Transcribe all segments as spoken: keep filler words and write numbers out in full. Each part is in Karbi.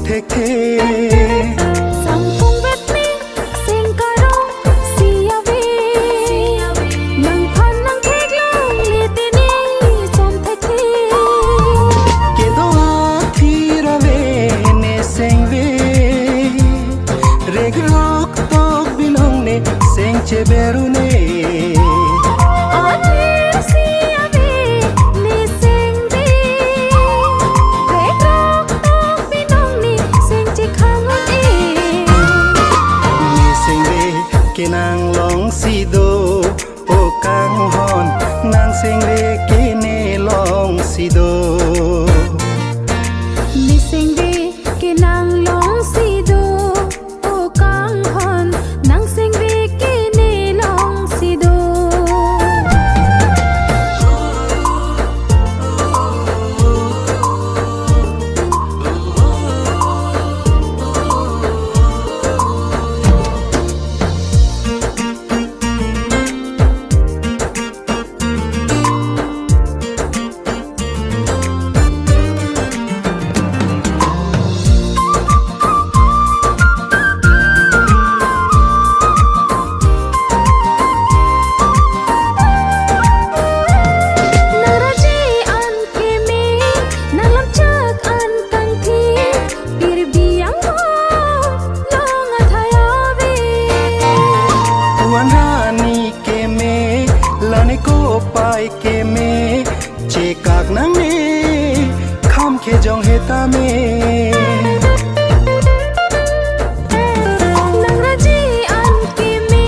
thekthe. Sangkung vet me seng karong si ave. Nangphan nangtheklongle te ne som thekthe. Kedo athir ave ne seng ve. Rekrok tok binong ne seng cheber un-e. Athir si ave ne seng ve. Rekrok tok binong ne seng chekhang un-e. Ne seng ve ke nanglong si do, o kanghon, nang seng ve ke ne long si do. Ne seng ve ke nanglong si do, o kanghon, nang seng ve ke ne long si do. Nang raji an keme, nang lamchak an kangthi, pirbi angbong long athai ave. Puan rani keme, lane kopai keme, chekak nangne, kham kejong he tame. Nang raji an keme,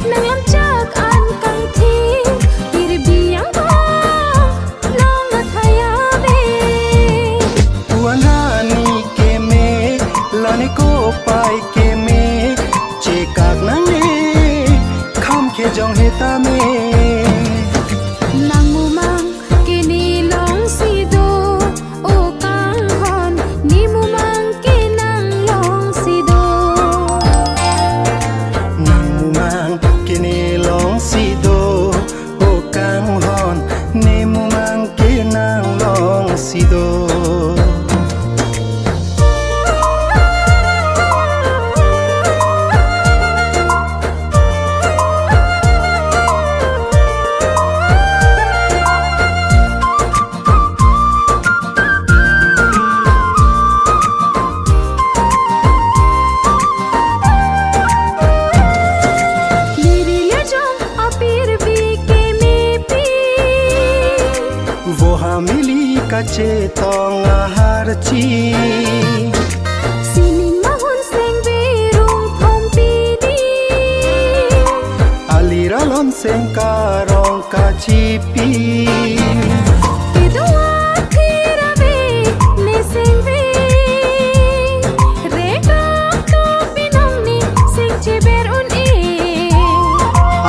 nang lamchak an kangthi, pirbi angbong long athai ave. Puan rani keme, lane kopai keme, chekak nangne, kham kejong he tame. Nang mumang ke ne long si do, o kanghon, ne mumang ke nang long si do. Nang mumang ke ne long si do, o kanghon, ne mumang ke nang long si do. Liri lejong apirbi kemepi. Vo hamili kachetong aharchi. Sining mahun seng virung thom pini. Alir alon seng karong kachipi. Kedo athir ave ne seng ve. Rekrok tok binong ne seng cheber un-e.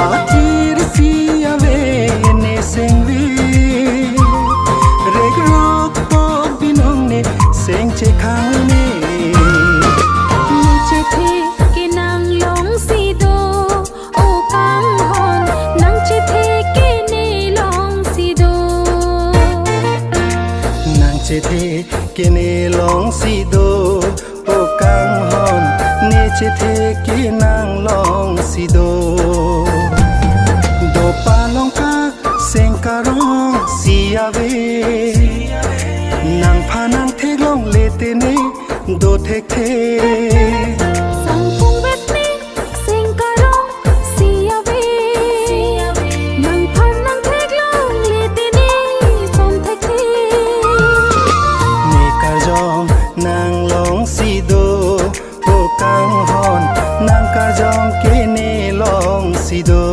Athir si ave ne seng ve. Rekrok tok binong ne seng chekhang ne. Ne chethe ke nang long si do. O kanghon, nang chethe ke ne long si do. Nang chethe ke ne long si do. O kanghon, ne chethe ke nang long si do. Do palong ka seng karong si ave. Nangphan nangtheklongle te ne do thekthe. Sangkung vet me seng karong si ave. Nangphan nangtheklongle te ne som thekthe. Ne karjong nang long si do. O kanghon, nang karjong ke ne long si do.